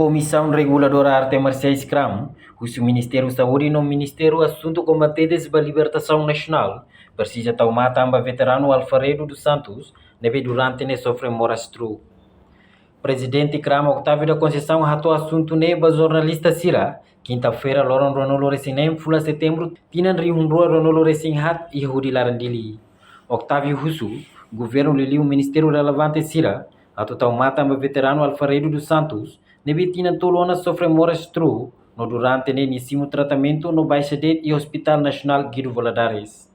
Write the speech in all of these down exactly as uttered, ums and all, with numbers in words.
Komisaun Reguladora Arte Marsiais, KRAM, husu Ministériu Saúde no Ministériu Asuntu Kombatentes ba Libertasaun Nasionál presiza tau matan ba veteranu Alfredo dos Santos, ne'ebé durante ne'e sofre moras stroke. Prezidente KRAM, Octávio da Conceição, hato'o asuntu ne'e ba jornalista sira kinta-feira, loron ruanulu-resin-neen fulan Setembru, tinan rihun rua ruanulu-resin-haat, iha hodi laran Dili. Octávio husu governu liuliu ministériu relevante sira atu tau matan ba veteranu Alfredo dos Santos, ne'ebé tinan tolu ona sofre moras stroke, no durante ne'e nia simu tratamentu no baixa de'it iha Hospital Nasionál Guido Valadares.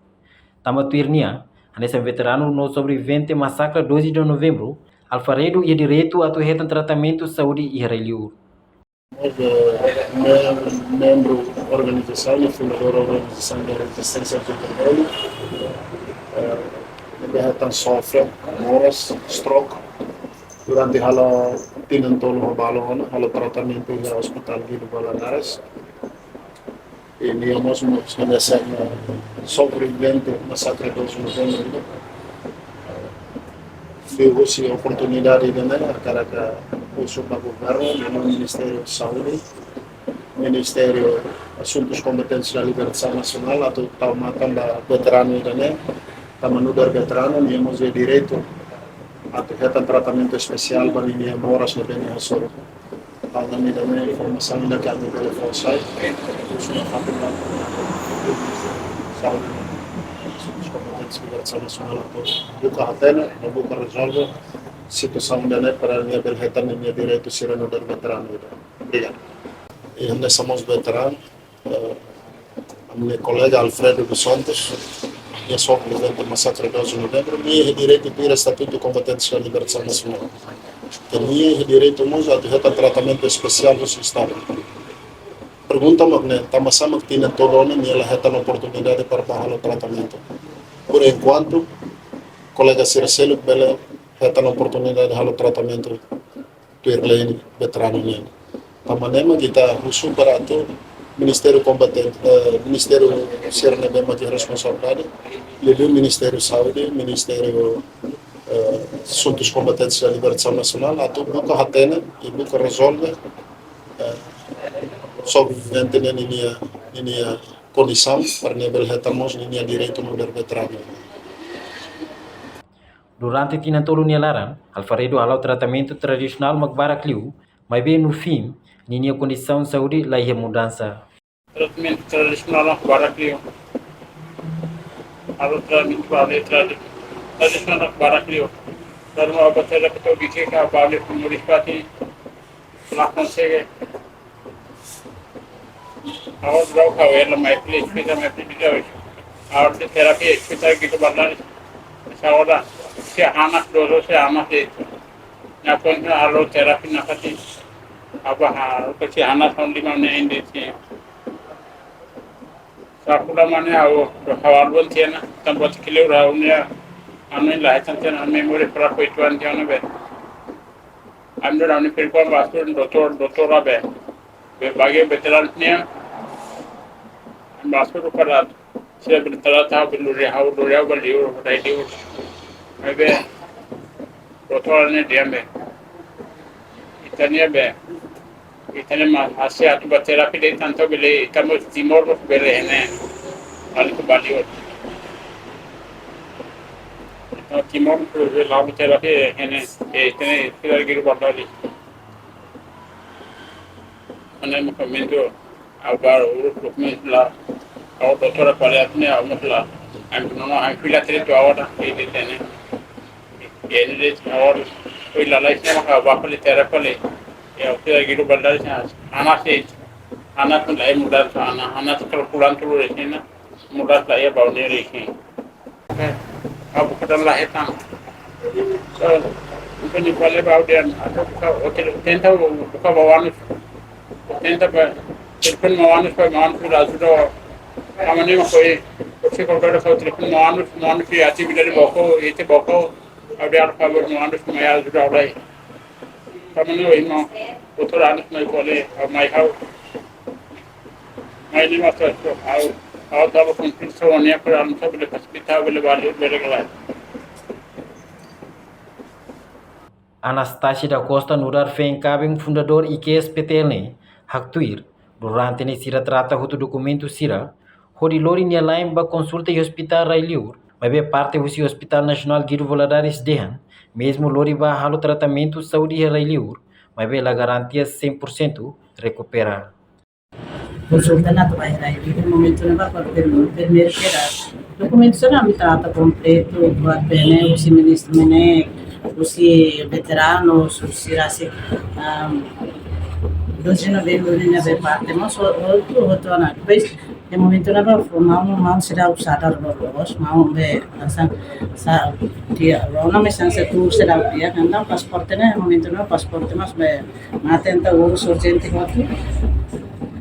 Tanba tuir nia, hanesan veteranu no sobrevivente masakre doze de Novembro, Alfredo iha direitu atu hetan tratamentu saúde iha rai-liur. Mós, eh, mem-, membru organizasaun i fundadór organizasaun de rezisténsia Vitor Velho, eh, ne'ebé hetan sofre moras, stroke, durante halo tinan tolu ho balu ona, halo tratamentu iha Hospital Guido Valadares. I nia mós, mós hanesan sobrevivente masakre doze de Novembro. Liuhusi oportunidade ida-ne'e, hakarak husu ba governu, no Ministériu Saúde, Ministériu Asuntus Kombatentes da Libertasaun Nasionál, atu tau matan ba veteranu ida-ne'e, tanba nu'udar veteranu, nia mós iha direitu atu hetan tratamentu espesiál ba ninia moras ne'ebé nia hasoru. Tanba ida-ne'e informasaun ida ke ami bele fó sai, husu nafatin ba Saúde, Asuntus Kombatentes da Libertasaun Nasionál atu buka hatene, no buka rezolve situasaun ida-ne'e para nia bele hetan ninia direitu sira nu'udar veteranu ida. Obrigadu. I hanesan mós veteranu, eh, ami-nia kolega Alfredo dos Santos, nia sobrevivente masakre doze de Novembro, nia iha direitu tuir Estatutu Kombatentes da Libertasaun Nasionál. Entaun nia iha direitu mós atu hetan tratamentu espesiál husi Estadu. Pergunta mak ne'e, tanba sá mak tinan tolu ona nia la hetan oportunidade para bá halo tratamentu? Por enkuantu, kolega sira seluk bele hetan oportunidade halo tratamentu tuir lei veteranu nian. Tanba ne'e mak ita husu para atu Ministériu Kombatente, eh, Ministériu sira ne'ebé mak iha responsabilidade, liuliu Ministériu Saúde, Ministériu, eh, Asuntus Kombatentes da Libertasaun Nasionál, atu buka hatene i buka rezolve, eh, sobrevivente nian ninia, ninia kondisaun, para nia bele hetan mós ninia direitu nu'udar veteranu. Durante tinan tolu nia laran, Alfredo hala'o tratamentu tradisionál mak barak liu, maibé no fim, ninia kondisaun saúde la iha mudansa. Tratamentu tradisionál mak barak liu. Hala'o tratamentu ba le tradi-, tradisionál mak barak liu. Lalu mau baca dapat tahu bikir ka ba le penulis pati. La konsege. Agora daudaun ha'u hela mai fali, espeta mai fali daudaun. Agora terapia, espeta Guido Valadares. Agora sei hanesan, doutór sei hanesan de'it. Nia pun hala'o terapia nafatin. Agora ha'u sei hanesan son lima ne'e ende si. Sá kula mane ha'u, ha'u aluan tiha ona, tanba atu kile ura unia, anu la hetan tiha ona, memória fraku ituan tiha ona be. Ami daudaun ami pergunta ba su doutór, doutór be. Be bagi veteranu nian. Ami ba su para sira veteranu ta be lori ha'u, lori ha'u ba liur, ba liur. Maibé doutór ne'e dehan be. Ita-nia be. Ita-nia mak sei atu ba terapia de'it entaun bele, ita mós Timor mós bele iha ne'e. Alin ke ba liur. Entaun Timor mós bele la'o terapia iha ne'e. E ita-nia fila giro ba bali. Mane mak komentu, agora o dokumentu la, o doutór fala ne'e, o mos la. Ami nono, ami fila direitu agora, e de tene. E ele disse, agora, foi lá, lá em cima, a vaca lhe terra, falei. E o que é que o balde, hanesan, hanesan, hanesan, hanesan kalkulante, hanesan, mudansa iha ba ne'e, hanesan. Eh, abu kadang la hetan. So, entaun nia fala ba ha'u dehan, atu buka, o tenta, o tenta buka ba Maun Anus. O tenta ba, telefone Maun Anus, ba Maun Anus ajuda. Tanba ne'e mak ha'u, se kualkér ha'u telefone Maun Anus, Maun Anus iha atividade book, ita book, ha'u dehan favór Maun Anus mai ajuda ha'u lai. Tanba ne'e, irmaun, doutór Anus mai kole, mai ha'u. Mai ne'e mak ha'u, ha'u tava konflito, ne'e para Anus bele fasilita, bele bali, bele galai. Anastasia da Costa nu'udar feen kaben fundadór I Q S P T L ne'e haktuir, durante ne'e sira trata hotu dokumentu sira hodi lori nia la'en ba konsulta iha Hospitál Rai Liur, maibé parte husi Hospitál Nasionál Guido Valadares dehan, mezmu lori ba halo tratamentu saúde iha Rai Liur, maibé la garantia cem por cento rekupera. Konsulta ne'e atu ba iha Rai Liur, momentu ne'ebá para prim-, primeiru kedas. Dokumentu sira ami trata kompletu, buat ne'ebé husi ministru ne'e, husi veteranu, husi rasik, um, doze de novembro ne'ebé parte, mas ho-, hotu, hotu ona. Depois, iha momentu ne'ebá, maun, maun seidauk sadar loos, maun be, hanesan, sa, tiha, rona mesak se tu seidauk tiha, entaun pasaporte ne'e, momentu ne'ebá, pasaporte mós be, mate entaun urus urjente hotu.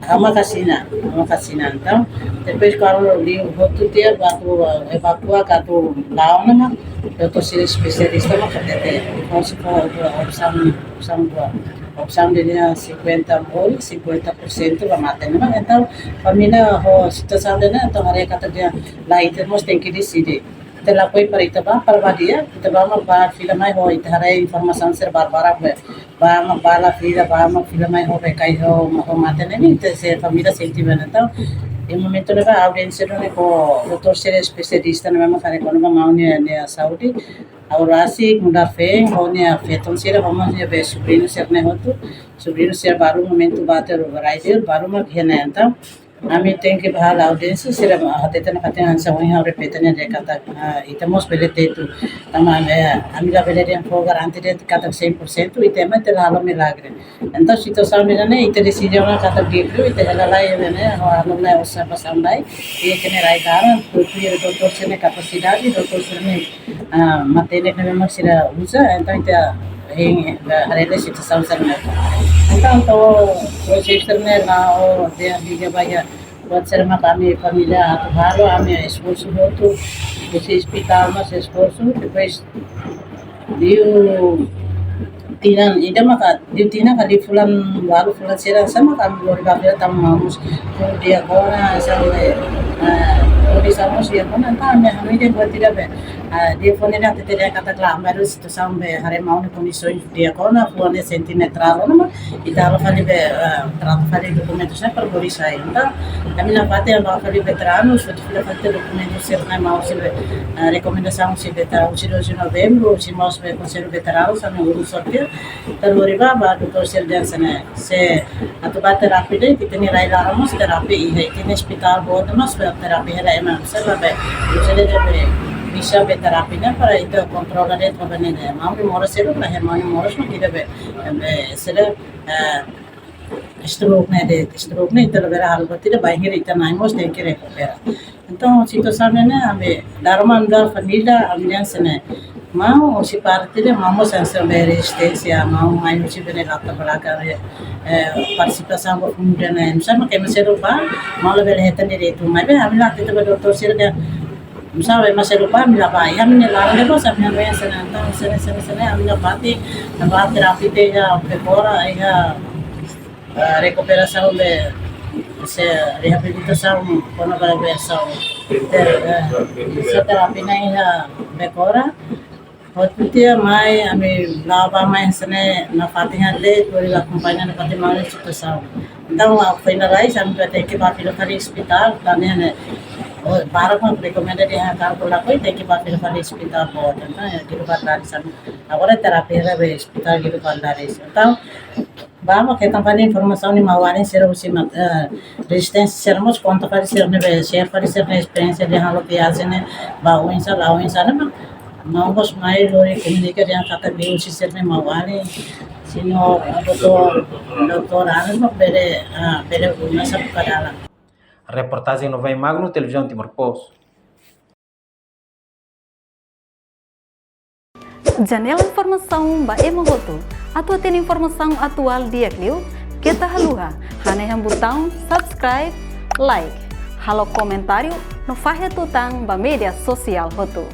Ha'u mak asina, ha'u mak asina entaun. Depois kuandu liu hotu tiha ba atu evakua ka atu la'o ona mak, doutór sira espesialista mak hatete. Kau se kau opsaun, opsaun rua. Opsaun ida ne'e cinquenta mil, cinquenta por cento ba mate ona mak. Entaun, família ho situasaun ida ne'e, entaun haree katak ida-ne'e la ita mós tenke deside. Ita lakohi para ita bá, para bá di'ak, ita bá mak bá fila mai ho, ita haree informasaun sira barak-barak be. Bá mak bá la fila, bá mak fila mai ho be kai ho, mak ho mate ne'e, ita se família sente bem entaun. Iha momentu ne'ebá audiénsia ne'e ho doutór sira espesialista ne'ebé mak haree kona-ba maun nia, nia saúde. Ha'u rasik, nu'udar feen, ho nia feton sira, ho nia be sobriñu sira ne'e hotu. Sobriñu sira balu momentu bá to'o Rai Liur, balu mak iha ne'e entaun. Ami tenke bá halo audiénsia, sira hateten katak hanesan ohin ha'u repete ne'e de'it katak, ah, ita mós bele tetu. Tanba, eh, ami labele dehan fó garante de'it katak cem por cento, ita ema ita la halo milagre. Entaun, situasaun ida ne'e, ita deside ona katak di'ak liu, ita hela lai, ne'e, halo lai observasaun lai, i ita-nia rai laran, tuir doutór sira-nia kapasidade, doutór sira-nia ah, matenek ne'ebé mak sira uza, entaun ita hein, eh, haree situasaun sira-ne'e. Entaun, to'o, to'o sistema ne'e la'o, dehan liga ba iha, buat sira mak ami família atu halo, ami esforsu hotu, husi ospitál mós esforsu, depois liu tinan ida maka, liu tinan ka liu fulan ualu fulan sira hanesan mak ami lori ba fila tanba maun mós di'ak ona, hanesan, eh, eh, lori hanesan mós di'ak ona, entaun ami hanoin dehan buat ida be, eh, telefone ne'e hatete dehan katak klaru, maibé situasaun be haree maun nia kondisaun di'ak ona, fuan ne'e sentimental ona, mas ita halo fali be, eh, trata fali dokumentu sira para bele sai. Entaun, ami nafatin halo fali veteranu, sudah fila fali dokumentu sira-ne'e maun sira be, eh, rekomendasaun husi veteranu, husi doze de novembro, husi mós be Konsellu Veteranu, hanesan urus sorteio, ita lori ba, ba doutór sira dehan hanesan ne'e, se atu bá terapia de'it, ita-nia rai laran mós terapia iha, ita-nia ospitál boot mós be terapia hela ema, se la be, se la be, bisa be terapia ne'e para ita kontrola de'it, para ne'e, maun nia moras sira, para maun nia moras mós ita be, be, sira, eh, stroke ne'e de'it, stroke ne'e ita labele halo buat ida, bainhira ita na'in mós tenke rekupera. Entaun, situasaun ne'e, ami, daruman da família, ami dehan hanesan ne'e. Maun, husi parte ida, maun mós hanesan be rezisténsia, maun mai husi bele lata balaka, eh, partisipasaun ba fundu ne'e. Hanesan mak ema seluk bá, maun labele hetan direitu. Maibé, ami la hatete ba doutór sira dehan, hanesan ema seluk bá, ami la bá. Iha ami-nia laran de'it, hanesan ami dehan hanesan ne'e, entaun, hanesan ne'e, hanesan ne'e, hanesan ne'e, ami la bá tiha, la bá terapia tiha, iha Becora, iha eh, rekuperasaun be, se reabilitasaun, kona-ba be saúde, eh, fisioterapia ne'e iha Becora. Hotu tiha mai, ami la'o bá mai hanesan ne'e nafatin halo, lori akompaña nafatin maun nia situasaun. Entaun, ah, finaliza, ami tenke bá fila fali ospitál, tanba ne'e, oh, barak mak rekomenda dehan karik lakohi, tenke bá fila fali ospitál boot. Entaun, iha Guido Valadares, agora terapia iha be ospitál Guido Valadares. Entaun, bá mak hetan fali informasaun nia maun-alin sira husi mat-, eh, rezisténsia sira mós konta fali sira-nia be, share fali sira-nia esperiénsia dehan halo viajen ne'e, bá oinsá, la'o oinsá ne'e mak, maun mós mai lori komunika dehan katak liuhusi sira-nia maun-alin, señór, eh, doutór, doutór Alan mak bele, ah, bele guna sa buka dalan. Reportajen Novai Magno, Televizaun Timor Post. Janela informasaun ba ema hotu. Atu hatene informasaun atuál di'ak liu, keta haluha hanehan butaun subscribe, like, halo komentáriu no fahe tutan ba média sosiál hotu.